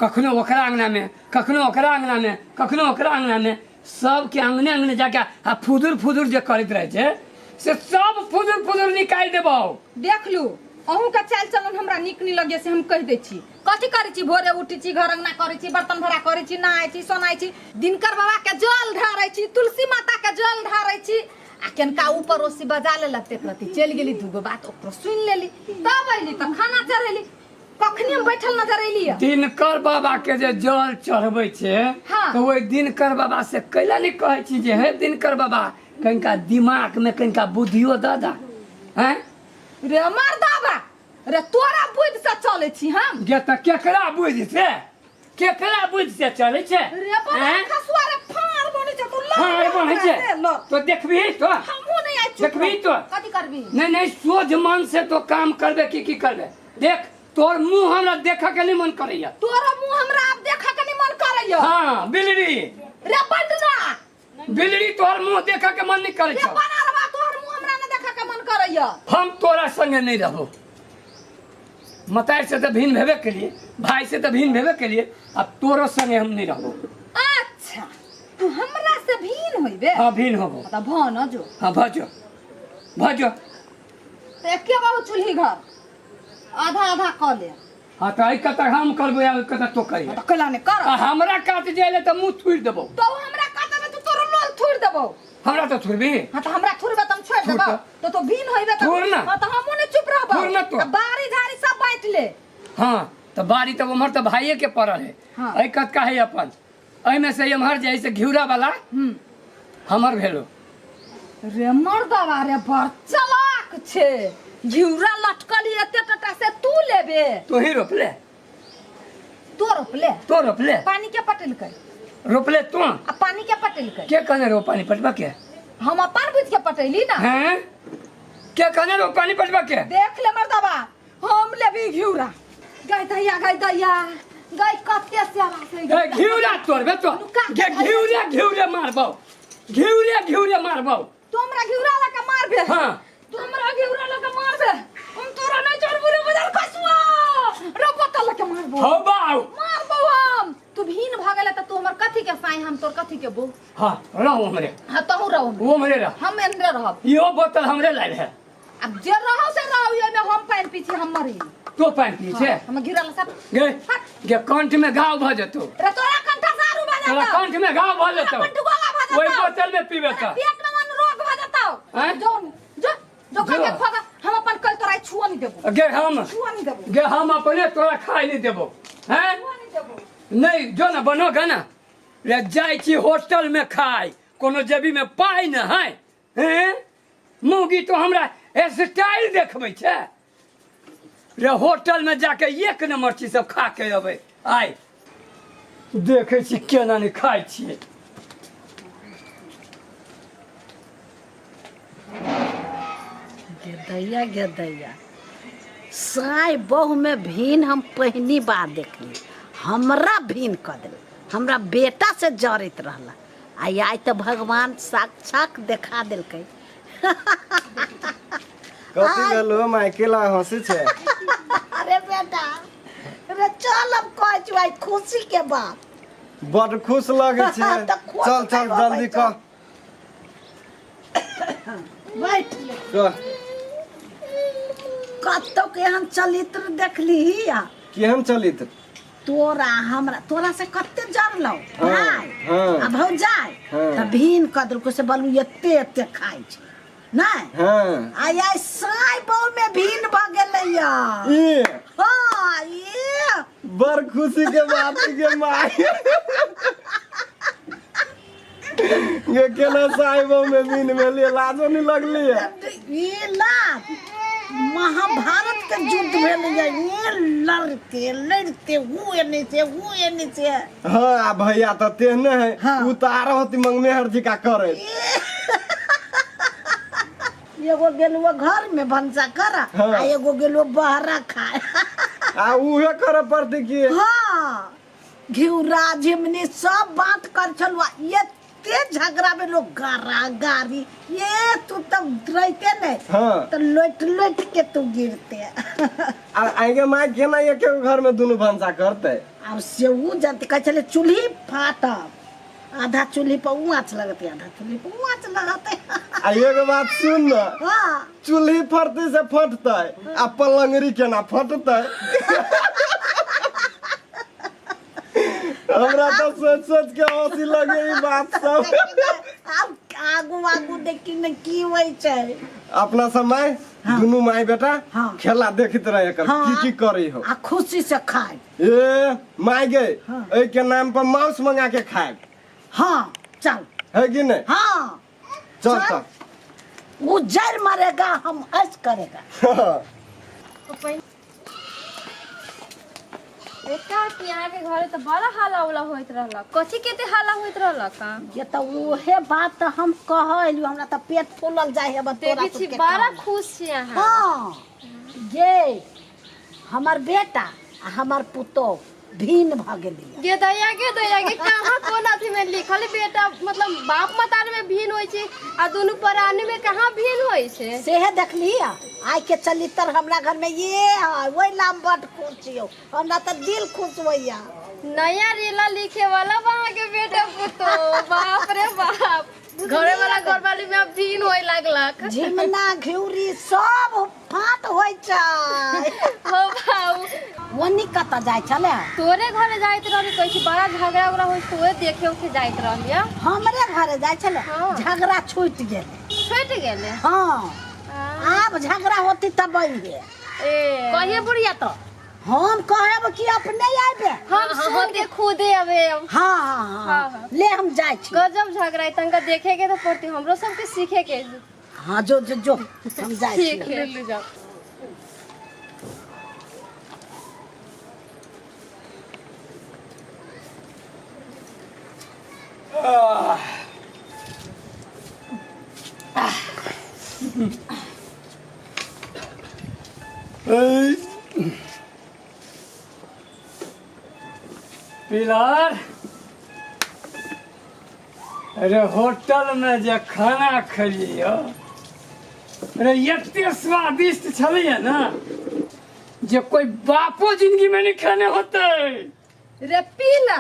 कखनो ओकरा अंगना में, कखनो ओकरा अंगना में, कखनो ओकरा अंगना में, सबके अंगने अंगने जाके आ फुदुर फुदुर जे करैत रहै छै से सब फुदुर फुदुर निकालि देबौ। देख लू, अहूँ के चाल चलन हमरा नीक नहीं लगे से हम कह दै छी। कथी करै छी? भोरे उठै छी, घर अंगना करै छी, बर्तन भरा करै छी, नहाय छी, सोनाय छी, दिनकर बाबा के जल ढारै छी, तुलसी माता के जल ढारै छी, आ केनका ऊपर ओसी बजा लेलक ते प्रति चलि गेली, दूगो बात ओकरो सुनि लेली, तब अयली तऽ खाना चढ़ेली। कखनी हम बैठल नजर अयली है? दिनकर बाबा के जे जल चढ़बै छै। हाँ। तऽ ओहि दिनकर बाबा से कैला नहि कहै छी जे हे दिनकर बाबा, कनिका दिमाग में कनिका बुद्धियो दऽ दा हैं? रे मर्दाबा रे, तोरा बुद्धि से चलै छी हम? गे तऽ केकरा बुद्धि से, केकरा बुद्धि से चलै छै? रे बाबा हैं? खसुआ रे, फाड़ बनै छै तू, लड़ फाड़ रे बनै हमरा छै। से, लड़। तो देखबही तो हमहूँ नहि आइ चुप देखबही रहब। तो। कथी करबी? नहीं नहीं, सोझ मन से तो काम करबे की की करबे? देख, तोर मुंह हमरा देखे के नहीं मन करैया। तोरा मुंह हमरा आब देखे के नहीं मन करैया। हाँ बिलरी। रे बंडना। बिलरी, तोहर मुंह देखे के मन नहीं करे रे छौ। बनरवा, तोहर मुंह हमरा नहीं देखे के मन करैया। हम तोरा संगे नहीं रहबो। मताई से तो भिन्न भेबे के लिए, भाई से तो भिन्न भेबे के लिए, अब तोरो संगे हम नहीं रहबो। अच्छा, तू हमरा से भिन्न होइबे? हाँ, भिन्न होबो। त भ न जो। हाँ, भजो भजो। त एके बाबू चूल्ही घर आधा आधा क ले। हाँ तो कत हम करबो या कत तो करिए। त कैला ने कर। आ हमरा काट जाइले त मुंह थुरि देबो। तो हमरा काटबे त तोरो लोल थुरि देबो। हमरा तो थुरबी? हाँ, त हमरा थुरबे त हम छोड़ थुर देबो। त। तो भिन्न होइबे त थुर ना। हाँ, त हमहूँ ने चुप रहबो। थुर ना तो। आ बारी झारी सब बांट ले। हाँ त बारी त उम्हर त भाइये के पड़ल है। हाँ। एहि कतका है अपन, एहिमे से एम्हर जे है से घिउरा वाला हमर भेलो। रे मर्दवा रे, बड़ चलाक छे। घिउरा लटकल एते टटा से तू लेबे? तू ही रोपले। तो रोपले? तो रोपले। पानी के पटेलकै? रोपले तू। आ पानी के पटेलकै? के कहने रो पानी पटबा के? हम अपन बुझ के पटेली ना। हैं, के कहने रो पानी पटबा के? देख ले मर्दवा, हम लेबी घिउरा। गाय दैया, गाय दैया, गाय कते सेवा से। ए घिउरा तोड़बे तो नुका गे घिउरे घिउरे मारबौ, घिउरे घिउरे मारबौ। तू हमरा घिउरा लके मारबे? हाँ। तू हमरा घिउरा लके मारबे? हम तोरा नहीं छोड़बो रे बजल खसुआ रे, बोतल लके मारबो। हौ बाऊ। मारबो हम। तू भीन भ गेले त तू हमर कथी के साई, हम तोर कथी के बो? हाँ, रहो हमरे। हाँ, तहु रहो। वो हमरे रह। हम अंदर रहब। इहो बोतल हमरे लायल है। अब जे रहो से रहो, ये में हम पानि पी छी, हम मरी। तो पानि पी छे? हाँ, हम घिरल सब। गे गे कंठ में घाव भ जेतो। रे तोरा कंठा सारू भ तोरा जेतौ। कंठ में घाव भ जेतो। तोरा कंठ गोला भ जेतौ। ओहि बोतल में पीबे त तोरा पेट में मन रोग भ जेतौ। हैं? जो जो जो खा के जो। खोगा, हम अपन कल तोरा छुआ नहीं देबो। गे हम छुआ नहीं देबो। गे हम अपने तोरा खाए नहीं देबो। हैं? छुआ नहीं देबो। नहीं जो ना बनो गा ना रे, जाइ छी होटल में खाय, कोनो जेबी में पाइ न है। हैं, मौगी तो हमरा स्टाइल देखबै छै रे। होटल में जाके एक नंबर चीज सब खा के अबै। आइ देखै छी केना नहि खाइ छियै। गेदैया गेदैया, साय बहु में भीन हम पहिनी बार देखली। हमरा भीन कऽ देल, हमरा बेटा से जरैत रहला। आइ आइ तऽ भगवान साक्षात देखा देलकै। कथी भेलो माय, केला हंसी छै? अरे बेटा रे, चल अब कहै छी आइ खुशी के बात। बड खुश लगै छै। तऽ खुश चल चल नहि होबै। जल्दी चल। कह। बैठ। कह। कतौ के एहन चलित्र देखली आ? केहन चलित्र? तोरा हमरा तोरा से कते जरलौ भाय हाँ। आ भौजाइ हाँ। तऽ भीन कऽ देलको से बलू एते एते खाइ छै नहि। हाँ। आइ आइ साय बहु में भीन भऽ गेलैया। ई हाँ, ई बड़ खुशी के बात के माय ये केना साहिबो में बीन भेलिए, लाजो नहीं लगली है? ई लाज, महाभारत के युद्ध भेलैया। ई लड़ते लड़ते ऊ एने से ऊ एने से। हाँ, आ भैया तो तेहने है। हाँ। उतार होती मंगमे हर जी का करे। एगो गेलुआ घर में भनसा कर हाँ। आ एगो गेलुआ बहरा खाए। आ उहे करे पड़ती की? हाँ, घिउरा झिमनी सब बात कर छलुआ। एते एते झगड़ा में लोग गारा गारी ये तू तब रहते नहीं। हाँ। तो लोट लोट के तू गिरते। आ आगे माय केना एके घर में दुनू भनसा करते? अब से ऊ जानते कहै छलै चूल्ही फाटब, आधा चूल्ही पर ऊ आँच लगते, आधा चूल्ही पर ऊ आँच लगते। आ एगो बात सुन न, हाँ। चूल्ही फटते से फटते आ पलंगरी केना फटते? हमरा तो सोच सोच के हंसी लगे ई बात सब। आब आगू आगू देखी न की होइ छै। अपना सब माय दुनू माय बेटा हाँ। खेला देखैत रहे एकर हाँ। की की करे हो आ खुशी से खाए। ए my गे, हाँ। एहि के नाम पर मांस मंगा के खाए। हाँ चल। है कि नहीं? हाँ चल चल। चल। वो जर मरेगा हम ऐस करेगा। एका कि अहाँके घरे तऽ बड़ा हाला उला होइत रहलक, कथी केते हाला होइत रहलक? ये तो उहे बात तऽ हम कहलियो, हमरा तऽ पेट फूलल जाइ है तोरा देखै छी सबके बड़ा कारण। खुश छी अहाँ। हाँ ये हमर बेटा आ हमर पुतोह भिन्न भऽ गेलियै। गे दैया गे दैया गे, कहाँ कोन अथी में लिखल बेटा मतलब बाप मतार में भिन्न होइ छै आ दुनू प्राणी में कहाँ भिन्न होइ छै? सेहे देखली आइ के चलितर हमरा घर में ये है, ओहि लाम बड खुश छियौ, हमरा तऽ दिल खुश होइया। नया रेला लिखे वाला वहाँ के बेटा पुतो, बाप रे बाप, घरे वाला घरवाली में अब भिन्न होए लागलक। झिमना घिउरी सब फाट होइ छै। हो बाबू। ओनी कतऽ जाइ छलै? तोरे घरे जाइत रहली, कहै छी बड़ा झगड़ा उगड़ा होइ तोरे देखे उखे जाइत रहली। हमरे घरे जाइ छलै? हाँ। झगड़ा छूटि गेलै। छूटि गेलै? हाँ आब झगड़ा होती तब अइहे। ए कहिए बुढ़िया तो हम कहब कि अपने आबे। हम सुन के खुदे अबे। हाँ हाँ हाँ, हाँ। ले हम जाइ छी। गजब झगड़ा है, तनका देखे के तो पड़ती, हमरो सबके सीखे के। हाँ जो जो जो हम जाइ छी। ठीक है ले जाओ। पिलार अरे होटल में जे खाना खेलियो अरे एते स्वादिष्ट छलैया ना जे कोई बापो जिंदगी में नहीं खाने होते। रे पीला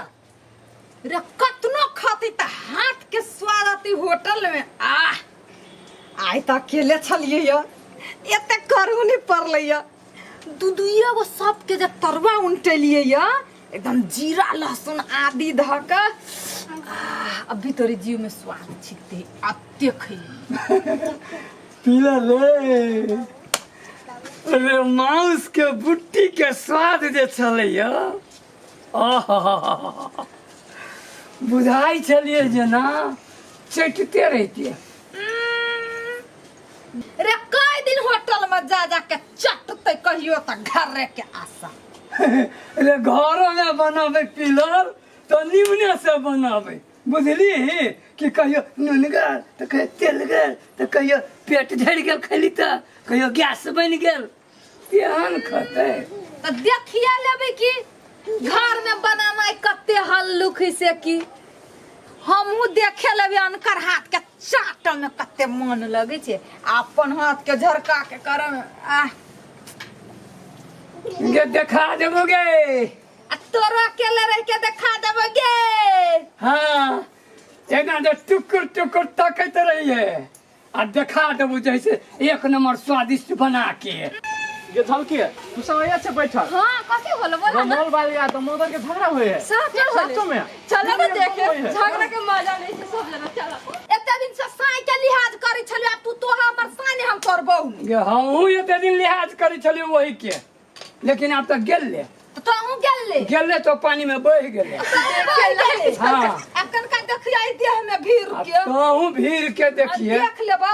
रे कतनो खाती त हाथ के स्वाद आती होटल में। आह आइ त अकेले छलियै य, एते करू नहीं पड़लै य। दू दुइए गो सबके जे तरुआ उनटेलियै य, एकदम जीरा लहसुन आदि धऽ के, अभी तोरे जीव में स्वाद छिकते अते खैलियै। पीला रे अरे मांस के बुट्टी के स्वाद जे छलैया, आहा बुझाइ छलियै जेना चटते रहितियै। रे कई दिन होटल में जा जा के चटते कहियो त घरे के आशा। रे घरो में बनाबे पिलर तो निमने से बनाबे, बुझली कि कहियो नुनगर तो कहियो तेलगर तो कहियो पेट झड़ि गेल खैली त कहियो गैस बनि गेल, तेहन खतै। त देखिए लेबै कि घर में बनानाइ कते हल्लुक है से कि हमहूँ देखे लेबै अनकर हाथ के चाट में कते मन लगै छै, अपन हाथ के झरका के करे में आह। गे देखा देबो गे। आ तोरा अकेले रह के देखा देबो गे। हाँ एना जे टुकुर टुकुर तकैत रहिए आ देखा देबो जैसे एक नंबर स्वादिष्ट बना के। ये झलकी है तू सब आया छे बैठल। हाँ कथी होलो बोला ना। मोल बाली आ तो मोदर के झगड़ा होय है। सच सचो में चलो ना देखे झगड़ा के मजा नहीं छै सब जना चलो। एते दिन से साई के लिहाज करै छलियो, आब तू तो हमर साई ने हम तोर बहू ने। गे हमहूँ एते दिन लिहाज करै छलियो वही के, लेकिन आब तऽ गेल तो तोहूँ गेल गेल तो पानी में बह गेले। हाँ। अब कनका देखिए देह में भीड़ के। तोहूँ भीड़ के देखिए। देख लेबो।